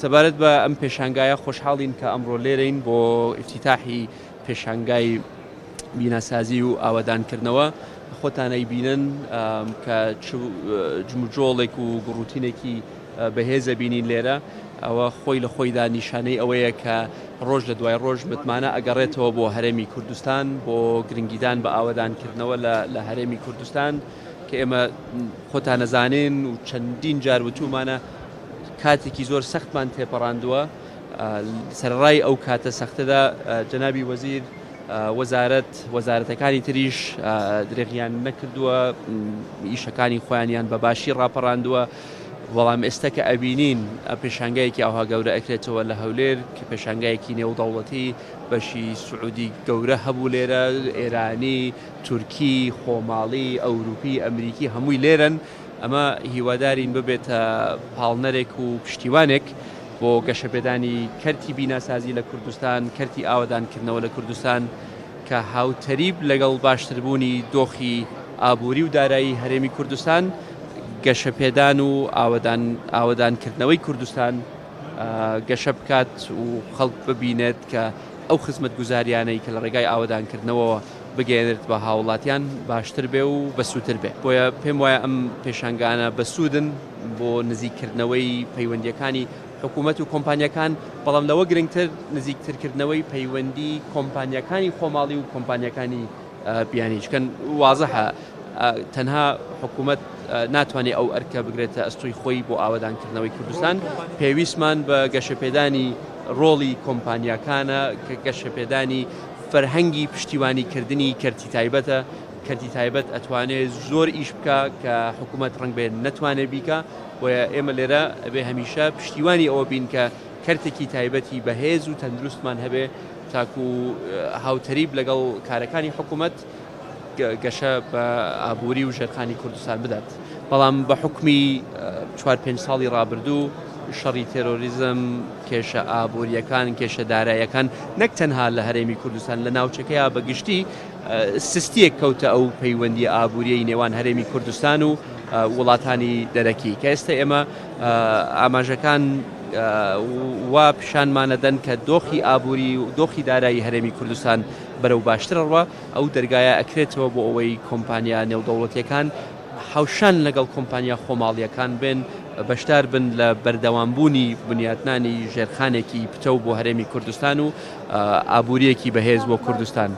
سەبارەت بە ئەم پێشانگایە خۆشحاڵین کە ئەمڕۆ لێرەین بۆ ئیفتیتاحی پێشانگای بیناسازی و ئاوەدانکردنەوە. خۆتان ئەیبینن کە چ جموجۆڵێک و گوڕوتینێکی بەهێزە بینین لێرە. ئەوە خۆی لە خۆیدا نیشانەی ئەوەیە کە ڕۆژ لە دوای ڕۆژ متمانە ئەگەڕێتەوە بۆ هەرێمی کوردستان، بۆ گرنگیدان بە ئاوەدانکردنەوە لە هەرێمی کوردستان کە ئێمە خۆتان ئەزانین و چەندین جار وتومانە کاتێکی زۆر سەختمان تێپەڕاندووە. سەرەڕای ئەو کاتە سەختەدا جەنابی وەزیر، وەزارەت، وەزارەتەکانی تریش درێغیان نەکردووە، ئیشەکانی خۆیانیان بە باشی ڕاپەڕاندووە. بەڵام ئێستا کە ئەبینین پێشانگایەکی ئاوها گەورە ئەکرێتەوە لە هەولێر کە پێشانگایەکی نێودەوڵەتی بەشی سعودی گەورە هەبوو لێرە، ئێرانی، تورکی، خۆماڵی، ئەوروپی، ئەمریکی هەمووی لێرەن. ئەمە هیوادارین ببێتە پاڵنەرێک و پشتیوانێک بۆ گەشەپێدانی کەرتی بیناسازی لە کوردستان، کەرتی ئاوەدانکردنەوە لە کوردستان کە هاوتەریب لەگەڵ باشتربوونی دۆخی ئابووری و دارایی هەرێمی کوردستان، گەشەپێدان و ئاوەدانکردنەوەی کوردستان گەشە بکات و خەڵک ببینێت کە ئەو خزمەتگوزاریانەی کە لە ڕێگای ئاوەدانکردنەوەوە بگەیەنرێت بە هاوڵاتیان باشتر بێ و بەسوودتر بێ. بۆیە پێم وایە ئەم پێشانگانە بەسوودن بۆ نزیککردنەوەی پەیوەندییەکانی حکوومەت و کۆمپانیاکان، بەڵام لەوە گرنگتر نزیکترکردنەوەی پەیوەندی کۆمپانیاکانی خۆماڵی و کۆمپانیاکانی بیانی، چونکە وازحە تەنها حکوومەت ناتوانێت ئەو ئەرکە بگرێتە ئەستۆی خۆی بۆ ئاوەدانکردنەوەی کوردستان، پێویستمان بە گەشەپێدانی ڕۆڵی کۆمپانیاکانە کە گەشەپێدانی فەرهەنگی پشتیوانیکردنی کەرتی تایبەتە، کەرتی تایبەت ئەتوانێ زۆر ئیش بکا کە حکوومەت ڕەنگ بێ نەتوانێ بیکا، بۆیە ئێمە لێرە ئەبێ هەمیشە پشتیوانی ئەوە بین کە کەرتێکی تایبەتی بەهێز و تەندروستمان هەبێ تاکو هاوتەریب لەگەڵ کارەکانی حکوومەت گەشە بە ئابووری و ژێرخانی کوردستان بدات. بەڵام بە حوکمی چوار پێنج ساڵی ڕابردوو شەڕی تێرۆریزم، کێشە ئابوورییەکان، کێشە داراییەکان نەک تەنها لە هەرێمی کوردستان لە ناوچەکەیا بە گشتی سستییەک کەوتە ئەو پەیوەندییە ئابوورییەی نێوان هەرێمی کوردستان و وڵاتانی دەرەکی کە ئێستا ئێمە ئاماژەکان وا پیشانمانەدەن کە دۆخی ئابووری و دۆخی دارایی هەرێمی کوردستان بەرەو باشتر ئەڕوا. ئەو دەرگایە ئەکرێتەوە بۆ ئەوەی کۆمپانیا نێودەوڵەتیەکان هاوشان لەگەڵ کۆمپانیا خۆماڵیەکان بێن بەشدار بن لە بەردەوامبوونی بنیاتنانی ژێرخانێکی پتەو بۆ هەرێمی کوردستان و ئابووریەکی بەهێز بۆ کوردستان.